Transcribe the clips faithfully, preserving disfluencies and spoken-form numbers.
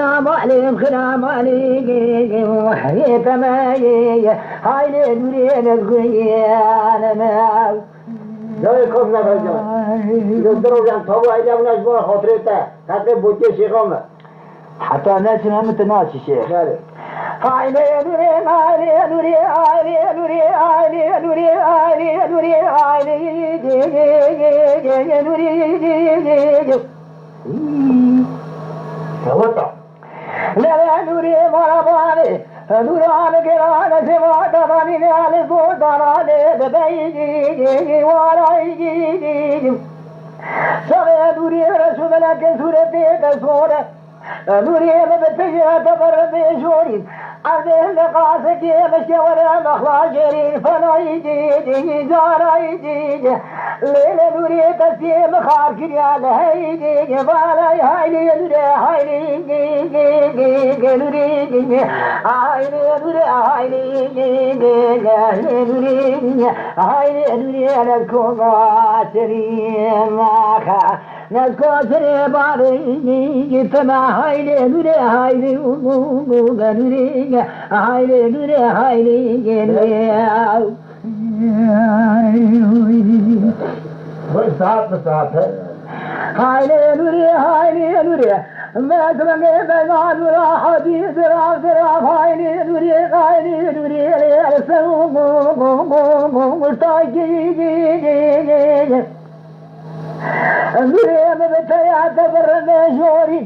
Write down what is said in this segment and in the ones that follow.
Xina malê, xina malê, wehê temeyê, haylê nûrê nezgûyê. Yavê kok nebecan. Yo di rojan tabu eyda bûna ji bo xatirê te. Heqê botiyê şêxa me. Heta neçin hemî tu naçî şêx. Belê. Haylê nûrê, haylê nûrê, haylê nûrê, haylê nûrê, haylê nûrê, haylê nûrê. Teweta. Lele nûrê mala bavê, nûra mi gerane sema dadanî ne ale zor danane de bey wara. Şevê nûrê reşû meleke sûretê de sore. Nûrê me bi pêşe te ber bê jorî. Erdê li qasekê meşke were mexla jêrî. Fenayî dî dî, carayî dî dî. Lêlê nûrê destê min xar kiriya li heydê. Valay haylê nûrê haylê nûrê. Haylê nûrê haylê nûrê. Haylê nûrê lez koma serî maxa. Nezko serê bavê teme haylê nûrê haylê nûrê. Haylê nûrê haylê nûrê. Wê saet bi saet he. Haylê nûrê, haylê nûrê. Me dibengê bega nûra hadî zirav zirav. Haylê nûrê, haylê nûrê. Lê ser û gu gu gu gu gu tay gî gî gî gî gî. Nûrê me bi te ya te birine jorî.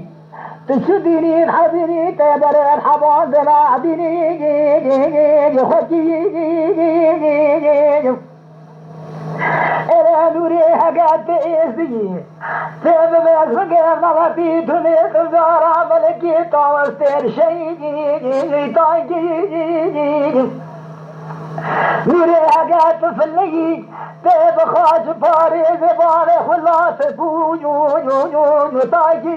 Tu çi dînî hebînî te berê hebandina dînî xwekî. Ere nûrê hege tu êzî tê bibe zingê meletî tu nê tu zara melekî tawestêr şeyî taykî. Nûrê hege tu fileyî tê bi xaç parêzê bavê xwe late ku taykî.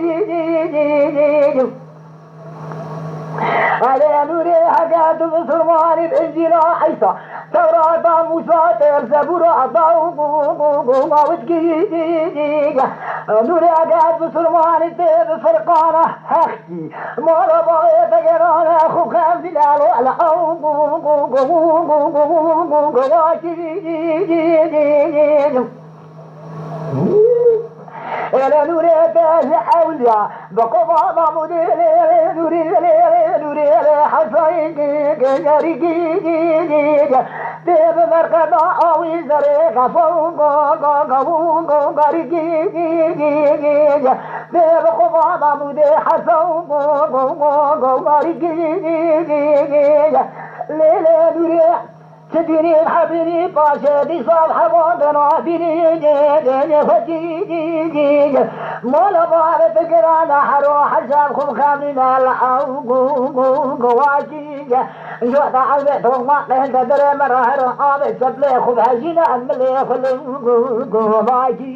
Erê nûrê hege tu misilmanî bi Încîla Eysa, Tewrata Mûsa tê Zebûra Dawûd kî. Nûrê hege tu misilmanî tê bi Firqana Heqkî. Mala bavê vegerane xwe xem dilalo ele ew. Ele nûrê te ji ewliya bi qova Mahmûdê lê nûrê lê nûrê lê Hesayî gerî. Tê bi merqeda awî zerê xefa û go go go û go garî. Tê bi qova Mahmûdê Hesa û go go go go garî. Lê lê nûrê Çi dînî hebînî paşê dîsa hevandina dînî xwekî. Mala bavê bigirane hero hecem xwe bixemîne li ew gu gu gu wakî. Yo da alve toma qehde dere me rahe ro ave çeple xu vejine em lê xu lê gu gu gu vaki.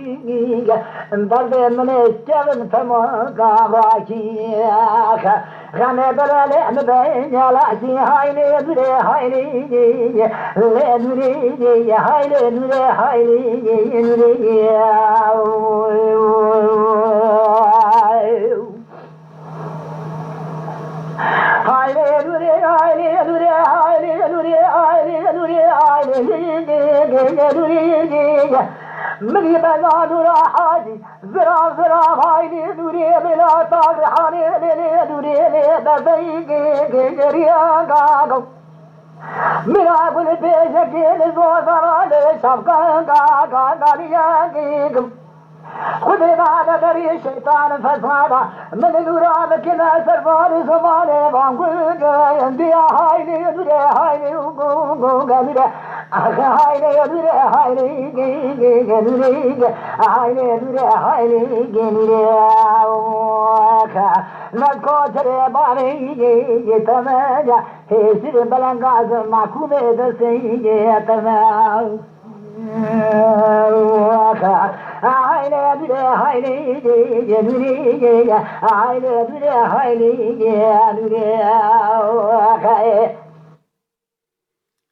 Derdê min ê kevin pema ka vaki. Xemê dere lê mi be yalaki haylê dure haylê. Lê dure haylê dure haylê dure. Haylê dure, haylê dure, haylê dure, haylê dure, haylê dure. Min bela dura hacî, zira zira haylê dure, bela tazî hanê lê lê dure lê bebey gê gê gê riya gago. Mira gul bêjekê li zozana lê şavka ga ga ga riya gê gim. Xwedê nade derî şeytan fesada. Min nûra bikine ser var û zimanê van gul gê. Endiya haylê dure haylê û gu gu gê dure. Axe haylê dure haylê gê gê gê dure gê. Haylê dure haylê gê dure. Axe. Nako çerê barê gê gê temeca. Hêsir belengaz makumê destê gê temeca. Axe. Haylê dure haylê gê gê dure gê. Haylê dure haylê gê dure. Axe.